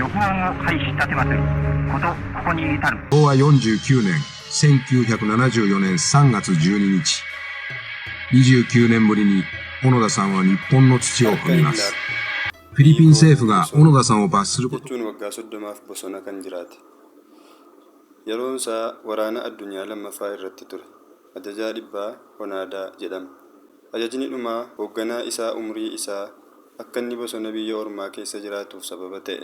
玉音を拝し立てまつることここに至る。昭和49年、1974年3月12日、29年ぶりに小野田さんは日本の土を Harka 踏み hin ます。 laadhu. フィリ Biyyi ピン koo 政府が小 bosona 野田さんを罰すること jechuun waggaa 30f bosona kan jiraate. Yeroon isaa waraana addunyaa lammaffaa irratti ture. Ajajaa dhibbaa Honaadaa jedhama. Ajajni dhumaa hoogganaa isaa umrii isaa akka inni bosona biyya ormaa keessa jiraatuuf sababa ta'e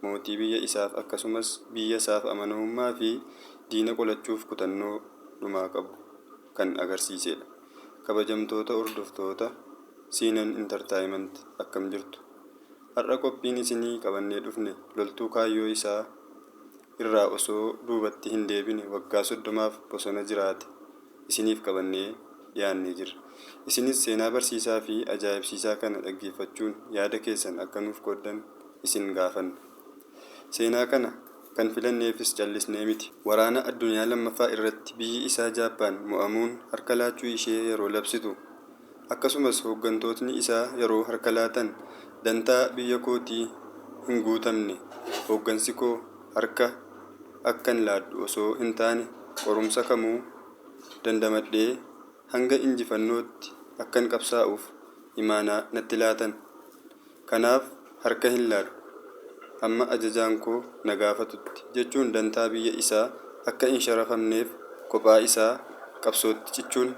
mootii biyya isaaf akkasumas biyya isaaf amanamummaa fi diina qolachuuf kutannoo dhumaa qabu kan agarsiisedha. Kabajamtoota hordoftoota Siinan Entertainment, akkam jirtu? Har'a qophiin isinii qabannee dhufne loltuu kaayyoo isaa irraa osoo duubatti hin deebine waggaa 30f bosona jiraate isiniif qabannee dhiyaannee jirra. Isinis seenaa barsiisaa fi ajaa'ibsiisaa kana dhaggeeffachuun yaada keessan akka nuuf qooddan isin gaafanna. Seenaa kana kan filanneefis callisnee miti. Waraana addunyaa lammaffaa irratti biyyi isaa Jaappaan mo'amuun harka laachuu ishee yeroo labsitu, akkasumas hooggantootni isaa yeroo harka laatan, dantaa biyya kootii hin guutamne, hooggansi koo harka akkan laadhu osoo hin taane qorumsa kamuu dandamadhee hanga injifannootti akkan qabsaa'uuf imaanaa natti laatan. Kanaaf harka hin laadhu hamma ajajaan koo na gaafatutti jechuun dantaa biyya isaa akka hin sharafamneef kophaa isaa qabsootti cichuun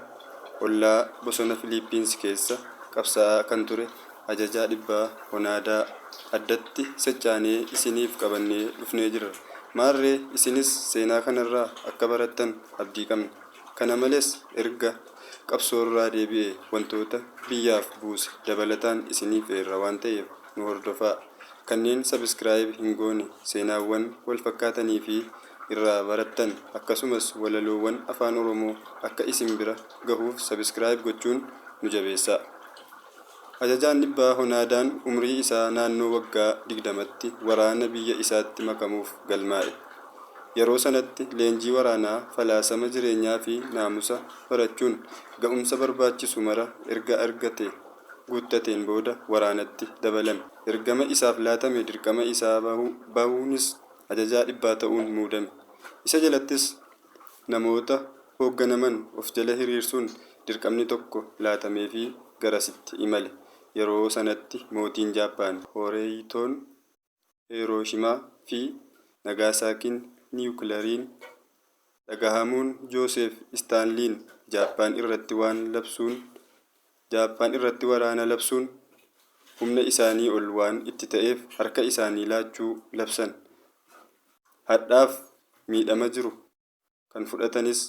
ollaa bosona Filiippiinsi keessa qabsaa'aa kan ture ajajaa dhibbaa Honaadaa addatti sechaanee isiniif qabannee dhufnee jirra. Maarree isinis seenaa kanarraa akka barattan abdii qabna. Kana malees erga qabsoorraa deebi'ee wantoota biyyaaf buuse dabalataan isiniif eerra waan ta'eef nu hordofaa. Kanneen subscribe hin goone seenaawwan wal fakkaatanii fi irraa barattan akkasumas walaloowwan Afaan Oromoo akka isin bira gahuuf subscribe gochuun nu jabeessaa. Ajajaan dhibbaa Honaadaan umrii isaa naannoo waggaa 20tti waraana biyya isaatti makamuuf galmaa'e. Yeroo sanatti leenjii waraanaa, falaasama jireenyaa fi naamusa barachuun ga'umsa barbaachisu mara erga argate guuttateen booda waraanatti dabalame. Ergama isaaf laatame dirqama isaa bahuunis ajajaa dhibbaa ta'uun muudame. Isa jalattis namoota hoogganaman of jala hiriirsuun dirqamni tokko laatameefii garasitti imale. Yeroo sanatti mootiin Jaappaan Horeeyitoon Hirooshimaa fi Nagaasaakiin niwukilariin dhagahamuun Jooseef Istaanliin Jaappaan irratti waraana labsuun humna isaanii ol waan itti ta'eef harka isaanii laachuu labsan. Hadhaaf miidhama jiru kan fudhatanis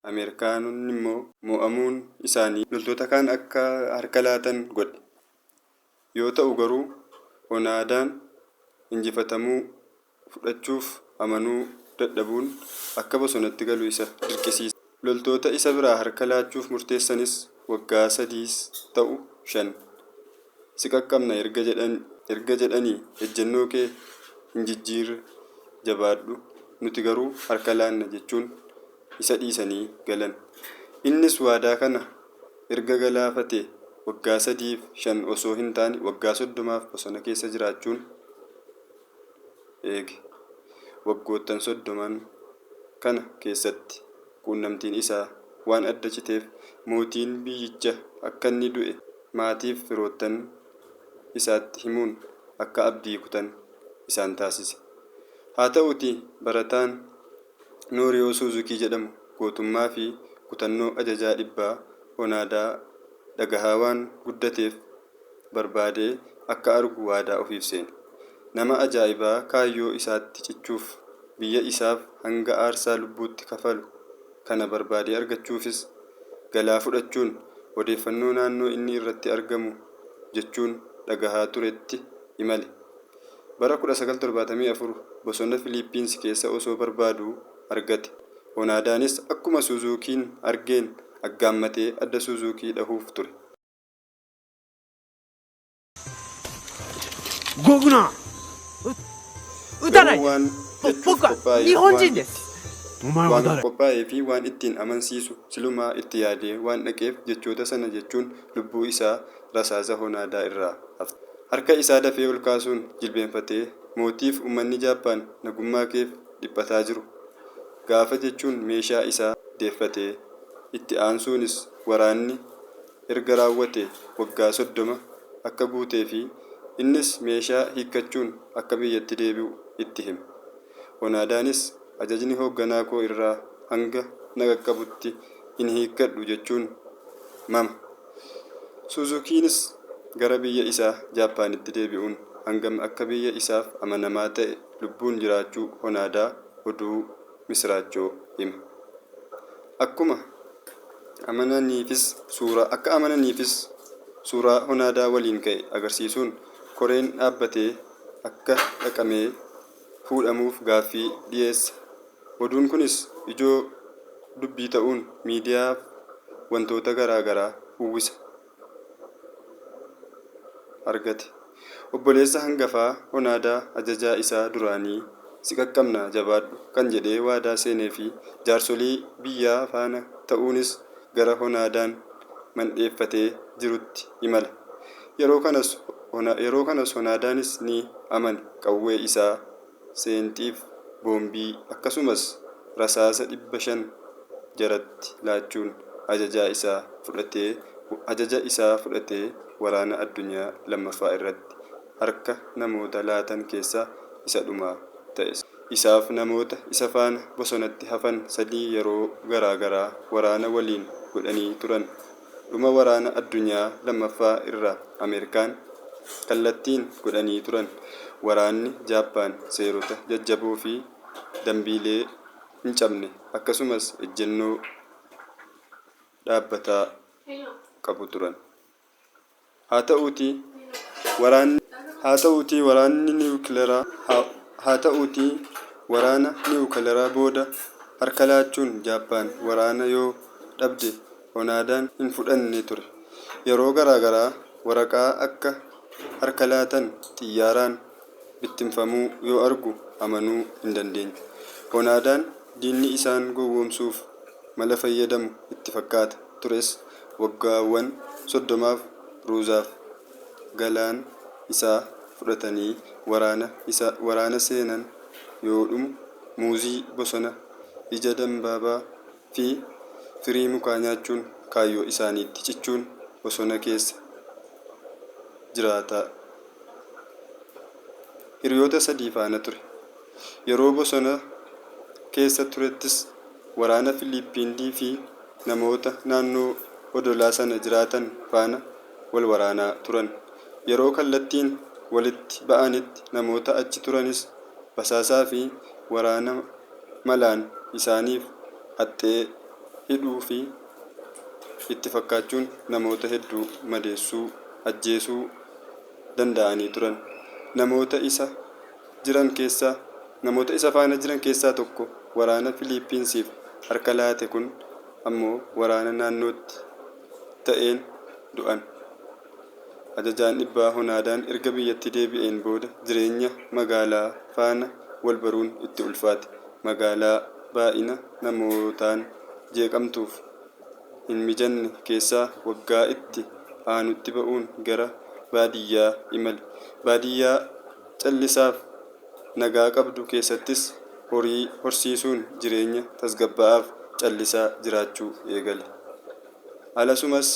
Ameerikaanonni immoo mo'amuun isaanii loltoota kaan akka harka laatan godhe. Yoo ta'u garuu Onaadaan injifatamuu fudhachuuf amanuu dadhabuun akka bosonatti galu isa dirqisiise. Loltoota isa biraa harka laachuuf murteessanis waggaa sadiis ta'u shan si qaqqabna erga jedhanii ejjennoo kee hin jijjiirre, jabaadhu, nuti garuu harka laanna jechuun isa dhiisanii galan. Innis waadaa kana erga galaafatee waggaa sadiif shan osoo hin taane waggaa 30f bosona keessa jiraachuun eege. Waggoottan 30n kana keessatti quunnamtiin isaa waan adda citeef mootiin biyyicha akka inni du'e maatiif firoottan isaatti himuun akka abdii kutan isaan taasise. Haa ta'uutii barataan Nooriyoo Suuzukii jedhamu gootummaa fi kutannoo ajajaa dhibbaa Honaadaa dhagahaa waan guddateef barbaadee akka argu waadaa ofiif seene. Nama ajaa'ibaa kaayyoo isaatti cichuuf biyya isaaf hanga aarsaa lubbuutti kafalu kana barbaadee argachuufis galaa fudhachuun odeeffannoo naannoo inni irratti argamu jechuun dhagahaa turetti imale. Bara 1974 bosona Filiippiinsi keessa osoo barbaaduu argate. Honaadaanis akkuma Suuzukiin argeen aggaammatee adda Suuzukii dhahuuf ture. 動くな撃たない Garuu waan jechuuf 僕は qophaa'e 日本 waan 人です。お前は waan 誰 qophaa'ee fi waan ittiin amansiisu silumaa itti yaadee waan dhaqeef jechoota sana jechuun lubbuu isaa rasaasa Honaadaa irraa hafte. Harka isaa dafee ol kaasuun jilbeenfatee Mootiif uummanni Jaappaan nagummaa keef dhiphataa jiru. Gaafa jechuun meeshaa isaa deeffatee itti aansuunis waraanni erga raawwate waggaa 30 akka guutee fi innis meeshaa hiikkachuun akka biyyatti deebi'u itti hime. Onaadaanis ajajni hoogganaa koo irraa hanga na qaqqabutti hin hiikkadhu jechuun mama. Suuzukiinis gara biyya isaa Jaappaanitti deebi'uun hangam akka biyya isaaf amanamaa ta'e lubbuun jiraachuu Onaadaa oduu misiraachoo hima. Akkuma amananiifis suuraa akka amananiifis suuraa Onaadaa waliin ka'e agarsiisuun koreen dhaabbatee akka dhaqamee fuudhamuuf gaaffii dhiyeessa. Oduun kunis ijoo dubbii ta'uun miidiyaaf wantoota garaa garaa uwwisa argate. Obboleessa hangafaa Onaadaa ajajaa isaa duraanii si qaqqabna jabaadhu kan jedhee waadaa seenee fi jaarsolii biyyaa faana ta'uunis gara Onaadaan mandheeffatee jirutti imala. Yeroo kanas Onaadaanis ni amane qawwee isaa seenxiif boombii akkasumas rasaasa 500 jaratti laachuun ajaja isaa fudhatee waraana addunyaa lammaffaa irratti harka namoota laatan keessaa isa dhumaa ta'e. Isaaf namoota isa faana bosonatti hafan sadii yeroo garaa garaa waraana waliin godhanii turan. Dhuma waraana addunyaa lammaffaa irraa Ameerikaan kallattiin godhanii turan. Waraanni Jaappaan seerota jajjaboo fi dambiilee hin cabne akkasumas ejjennoo dhaabbataa qabu turan. Haa ta'uutii waraanni haa ta'uutii waraanni niwukilaraa haa ta'uutii waraana niwukilaraa booda harka laachuun Jaappaan waraana yoo dhabde Onaadaan hin fudhanne ture. Yeroo garaa garaa waraqaa akka harka laatan xiyyaaraan bittinfamuu yoo argu amanuu hin dandeenye. Onaadaan diinni isaan gowwoomsuuf mala fayyadamu itti fakkaata tures waggaawwan 30f ruuzaaf galaan isaa fudhatanii waraana seenan yoo dhumu muuzii bosona ija dambaabaa fi firii mukaa nyaachuun kaayyoo isaaniitti cichuun bosona keessa jiraataa. Hiriyoota sadii faana ture. Yeroo bosona keessa turettis waraana Filiippiindii fi namoota naannoo odolaa sana jiraatan faana wal waraanaa turan. Yeroo kallattiin walitti ba'anitti namoota achi turanis basaasaa fi waraana malaan isaaniif haxxee hidhuu fi itti fakkaachuun namoota hedduu madeessuu ajjeesuu danda'anii turan. Namoota isa jiran keessaa namoota isa faana jiran keessaa tokko waraana Filiippiinsiif harka laate kun ammoo waraana naannootti ta'een du'an. Ajajaan dhibbaa Onaadaan erga biyyatti deebi'een booda jireenya magaalaa faana wal baruun itti ulfaate. Magaalaa baay'ina namootaan jeeqamtuuf hin mijanne keessaa waggaa itti aanutti ba'uun gara baadiyyaa imale. Baadiyyaa callisaaf nagaa qabdu keessattis horii horsiisuun jireenya tasgabbaa'aaf callisaa jiraachuu eegale. Alasumas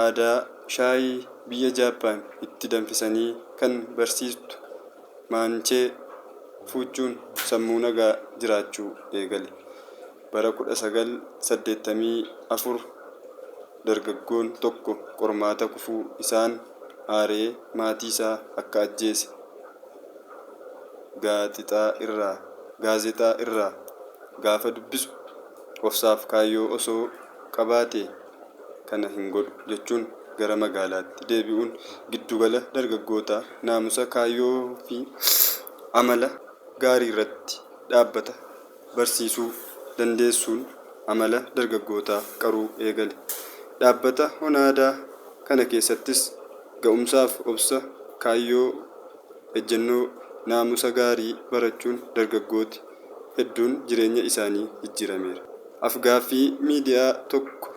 aadaa shaayii biyya Jaappaan itti danfisanii kan barsiistu maanchee fuuchuun sammuu nagaa jiraachuu eegale. Bara 1984 dargaggoon tokko qormaata kufuu isaan aaree maatiisaa akka ajjeese gaazexaa irraa gaafa dubbisu obsaaf kaayyoo osoo qabaatee kana hin godhu jechuun gara magaalaatti deebi'uun giddugala dargaggootaa naamusa kaayyoo fi amala gaariirratti dhaabbata barsiisuu dandeessuun amala dargaggootaa qaruu eegale. Dhaabbata Onaadaa kana keessattis ga'umsaaf obsa, kaayyoo, ejjennoo, naamusa gaarii barachuun dargaggooti hedduun jireenya isaanii jijjiirameera. Afgaaffii miidiyaa tokko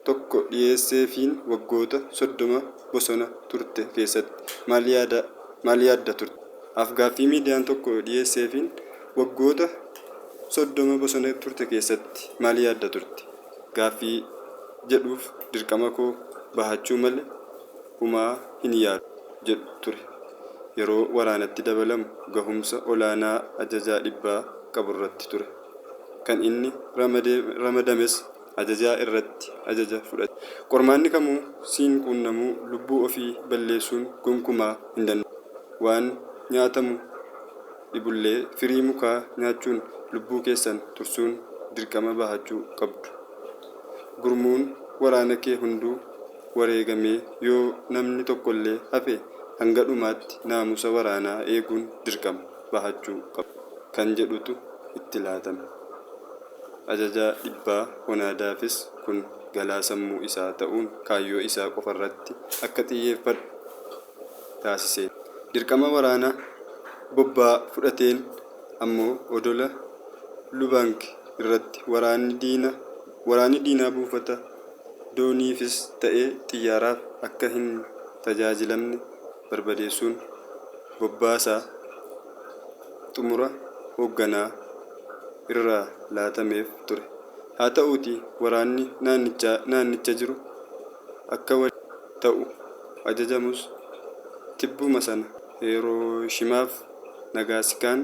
tokko dhiyeesseefiin waggoota 30 bosona turte keessatti maal yaadda turte? Afgaaffii miidiyaan tokko dhiyeesseefiin, "Waggoota 30 bosona turte keessatti maal yaadda turte?" gaaffii jedhuuf, "Dirqama koo bahachuu malee humaa hin yaadu" jedhu ture. Yeroo waraanatti dabalamu gahumsa olaanaa ajajaa dhibbaa qaburratti ture. Kan inni ramadames ajajaa irratti ajaja fudhate. Qormaanni kamuu siin quunnamuu lubbuu ofii balleessuun gonkumaa hin danda'amu. Waan nyaatamu dhibullee firii mukaa nyaachuun lubbuu keessan tursuun dirqama bahachuu qabdu. Gurmuun waraana kee hunduu wareegamee yoo namni tokkollee hafe hanga dhumaatti naamusa waraanaa eeguun dirqama bahachuu qabdu kan jedhutu itti laatame. Ajajaa dhibbaa Honaadaafis kun galaa sammuu isaa ta'uun kaayyoo isaa qofarratti akka xiyyeeffatu taasise. Dirqama waraana bobbaa fudhateen ammoo odola Lubaang irratti waraanni diinaa buufata dooniifis ta'e xiyyaaraaf akka hin tajaajilamne barbadeessuun bobbaasaa xumura hoogganaa irraa laatameef ture. Haa ta'uutii waraanni naannicha jiru akka waliin ta'u ajajamus, tibbuma sana Hirooshimaaf Nagaasaakiin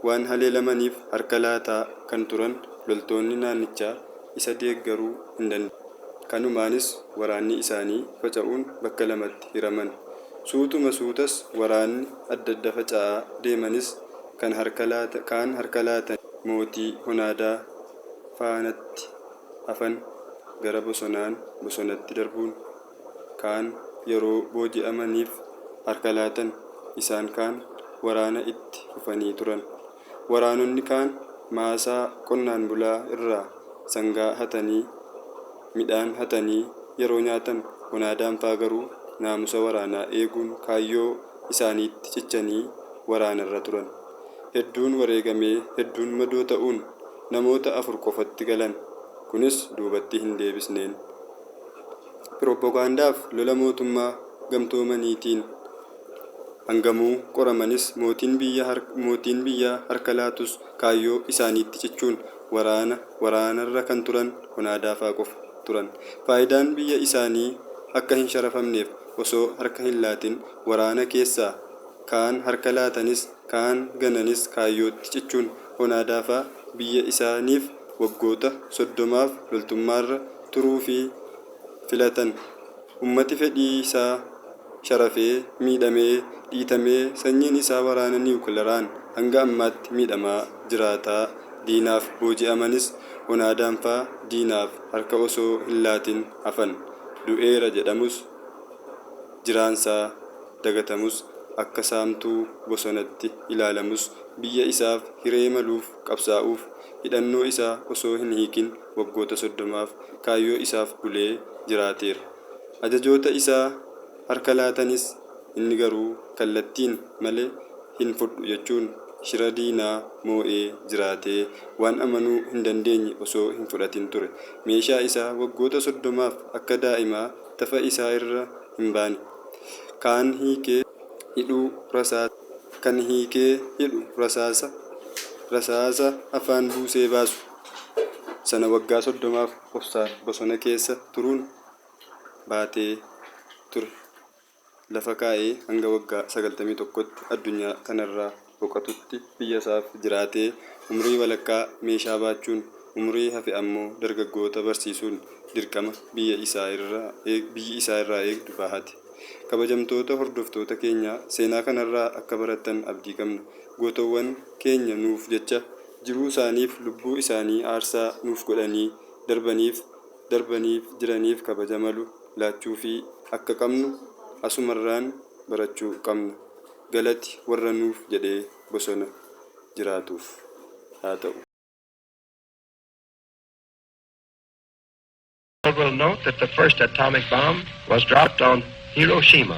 waan haleelamaniif harka laataa kan turan loltoonni naannichaa isa deeggaruu hin dandeenye. Kanumaanis waraanni isaanii faca'uun bakka lamatti hiraman. Suutuma suutas waraanni adda adda faca'aa deemanis kaan harka laatanii mootii Honaadaa faanatti hafan gara bosonaan bosonatti darbuun kaan yeroo booji'amaniif harka laatan, isaan kaan waraana itti fufanii turan. Waraanonni kaan maasaa qonnaan bulaa irraa sangaa hatanii, midhaan hatanii yeroo nyaatan, Honaadaan faa garuu naamusa waraanaa eeguun kaayyoo isaaniitti cichanii waraanarra turan. Hedduun wareegamee hedduun madoo ta'uun namoota afur qofatti galan. Kunis duubatti hin deebisneen. Pirooppogaandaaf lola mootummaa gamtoomaniitiin hangamuu qoramanis, mootiin biyyaa harka laatus kaayyoo isaaniitti cichuun waraanarra kan turan Honaadaafaa qofa turan. Faayidaan biyya isaanii akka hin sharafamneef osoo harka hin laatin waraana keessaa kaan harka laatanis kaan gananis kaayyootti cichuun Honaadaafaa biyya isaaniif waggoota 30f loltummaarra turuufii filatan. Ummati fedhii isaa sharafee, miidhamee, dhiitamee, sanyiin isaa waraana niwukilaraan hanga ammaatti miidhamaa jiraataa diinaaf booji'amanis, Honaadaan faa diinaaf harka osoo hin laatin hafan. Du'eera jedhamus, jiraansaa dagatamus, akka saamtuu bosonatti ilaalamus, biyya isaaf hiree maluuf qabsaa'uuf hidhannoo isaa osoo hin hiikin waggoota 30f kaayyoo isaaf bulee jiraateera. Ajajoota isaa harka laatanis inni garuu kallattiin malee hin fudhu jechuun shira diinaa moo'ee jiraatee waan amanuu hin dandeenye osoo hin fudhatin ture. Meeshaa isaa waggoota 30f akka daa'imaa tafa isaa irra hin baane. Kaan hiikee hidhuu rasaasa kan hiikee hidhu rasaasa afaan buusee baasu sana waggaa 30f obsaan bosona keessa turuun baatee ture. Lafa kaa'ee hanga waggaa 91tti addunyaa kanarraa boqotutti biyyasaaf jiraatee, umrii walakkaa meeshaa baachuun, umrii hafe ammoo dargaggoota barsiisuun dirqama biyyi isaa irraa eegdu bahate. Kabajamtoota hordoftoota keenyaa, seenaa kanarraa akka barattan abdii qabna. Gootowwan keenya nuuf jecha jiruu isaaniif lubbuu isaanii aarsaa nuuf godhanii darbaniif jiraniif kabaja malu laachuufii akka qabnu asumarraan barachuu qabna. Galati warra nuuf jedhee bosona jiraatuuf haa ta'u. Will note that the first atomic bomb was dropped on Hiroshima